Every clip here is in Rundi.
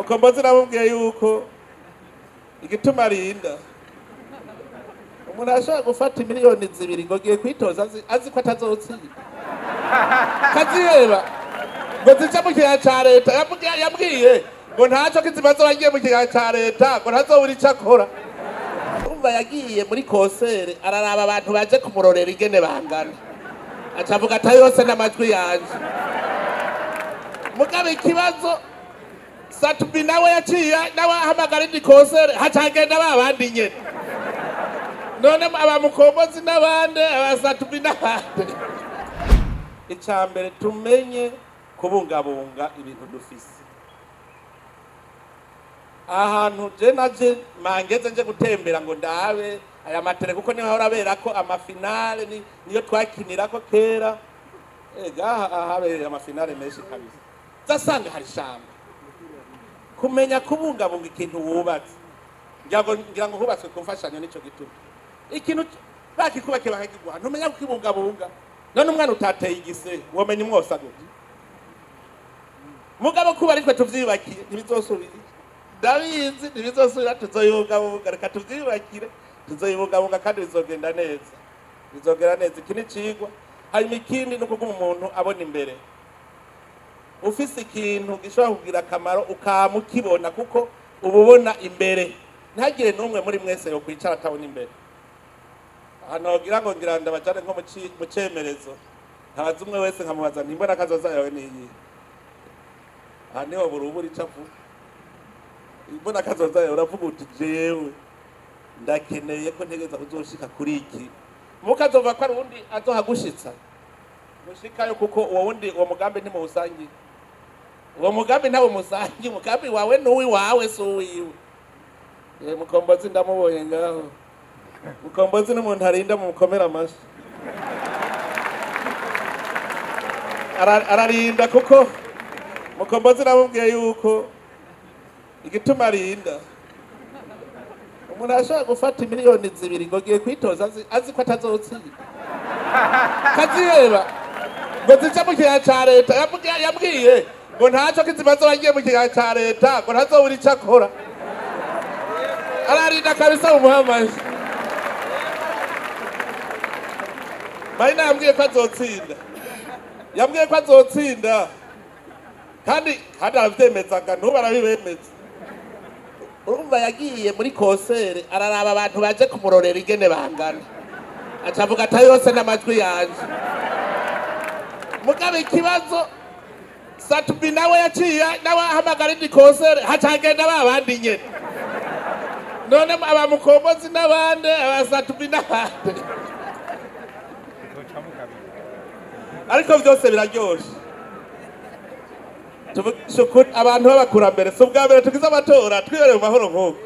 Mukombozi namubwiye yuko igituma arinda umuntu ashobora gufata 2 miliyoni ngo agiye kwitoza azi ko atazotsinda, kaziheba ngo zije mu kigega ca leta. Yambwiye ngo ntaco kizimaze bagiye mu kigega ca leta, ngo ntazobura ico akora. Urumva yagiye muri concert, araraba abantu baje kumurorera ingene bangana, aca avuga ati: "Yose n'amajwi yanje." Mugabo ikibazo, Sat-B nawe yaciye nawe ahamagara indi concert, hacagenda ba bandi nyene. None abamukombozi n'abandi, aba Sat-B n'abandi. Icya mbere, tumenye kubungabunga ibintu dufise. Ahantu je naje mangeze nje gutembera ngo ndabe aya ma terrain, kuko niho hahora abera ko ama finale, niyo twakinirako kera. Ega ahabereye ama finale menshi kabisa, zasanga hari ishamba. Kumenya kubungabunga ikintu wubatse, ngira ngo hubatswe ku mfashanyo, nico gituma ikintu bakikubakiye bakakiguha ntumenya kukibungabunga. None umwana utateye igise womenya umwosa gute? Mugabo kuba aritwe tuvyiyubakiye, ntibizosubira, ndabizi, ntibizosubira. Tuzoyibungabunga, reka tuvyiyubakire, tuzoyibungabunga kandi bizogenda neza, bizogenda neza. Iki ni icigwa. Hanyuma ikindi ni ukuguma umuntu abona imbere. Ufise ikintu gishobora kugira akamaro, ukama ukibona, kuko uba ubona imbere. Ntihagire n'umwe muri mwese yo kwicara atabona imbere. Ahantu wogira ngo ngira ndabajane nko mu cemerezo, nkabaza umwe wese, nkamubaza nti: "Mbona kazoza yawe niyihe?" Aha niho burubura ico avuga. Imbona kazoza yawe, uravuga uti: "Jewe ndakeneye ko ntegereza kuzoshika kuri iki." Mukazova ko ari uwundi azohagushitsa gushikayo, kuko uwo wundi, uwo mugambi ntimuwusangiye, uwo mugambi ntawo musangiye. Umugambi wawe n'uwiwawe, si uwiwe. Mukombozi ndamubonye ngaho. Mukombozi n'umuntu arinda, mumukomera amashi. Ararinda, kuko Mukombozi namubwiye yuko igituma arinda, umuntu ashobora gufata 2 miliyoni ngo agiye kwitoza azi ko atazotsinda, kaziheba ngo zije mu kigega ca leta. Yambwiye ngo ntaco kizimaze bagiye mu kigega ca leta, ngo ntazobura ico akora. Ararinda kabisa, mumuhe amashi. Marina yambwiye ko azotsinda, yambwiye ko azotsinda, kandi aravyemezaga, ntubu arabibemeza. Urumva yagiye muri concert, araraba abantu baje kumurorera ingene bangana, aca avuga ati: "Yose n'amajwi yanje." Mugabo ikibazo, Sat-B nawe yaciye nawe ahamagara indi concert, hacagenda ba bandi nyene. None abamukombozi n'abandi, aba Sat-B n'abandi. Ariko byose biraryoshe. Tuvugishe ukuri, abantu b'abakurambere, si ubwa mbere tugize amatora twibereye mu mahoro nk'uko.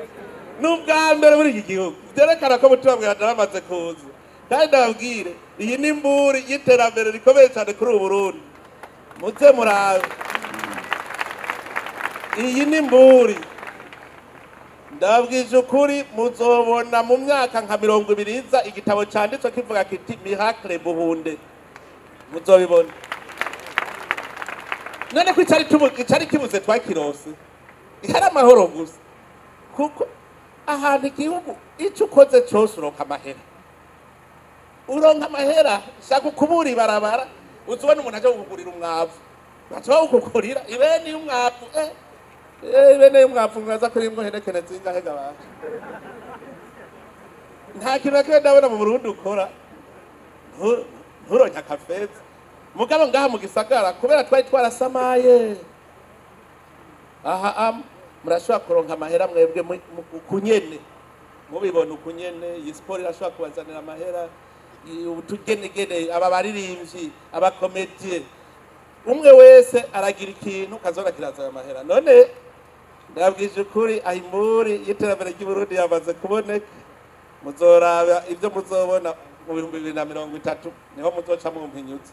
Ni ubwa mbere muri iki gihugu, byerekana ko mutima bwanjye bamaze kuza. Kandi ndababwire, iyi ni imburi y'iterambere rikomeye cyane kuri ubu Burundi. Muze murabe, iyi ni imburi. Ndabwije ukuri, muzobona mu myaka nka 20 iza igitabo cyanditswe kivuga kiti "Miracle Buhunde", muzobibona. None ko icari kibuze twakirose, hari amahoro gusa, kuko ahantu igihugu icyo ukoze cyose uronka amahera, uronka amahera. Shaka ukubura ibarabara, uzubona umuntu aje kukugurira umwavu, baca bawukugurira ibeni y'umwavu. Ibene y'umwavu mwaza kuri imwe henekene zingahe gabanje? Nta kintu na kimwe ndabona mu Burundi ukora nturonke akafeza. Mugabo ngaha mu gisagara, kubera twari twarasamaye aha, murashobora kuronka amahera mwebwe ukunyene mubibona ukunyene. Iyi siporo irashobora kubazanira amahera, utugenegene, aba baririmbyi, aba comédiens, umwe wese aragira ikintu kazora kirazana amahera. None ndabwije ukuri, aho imburi y'iterambere ry'Uburundi yamaze kuboneka. Muzoraba ibyo muzobona mu 2030, niho muzoca mumpinyuza.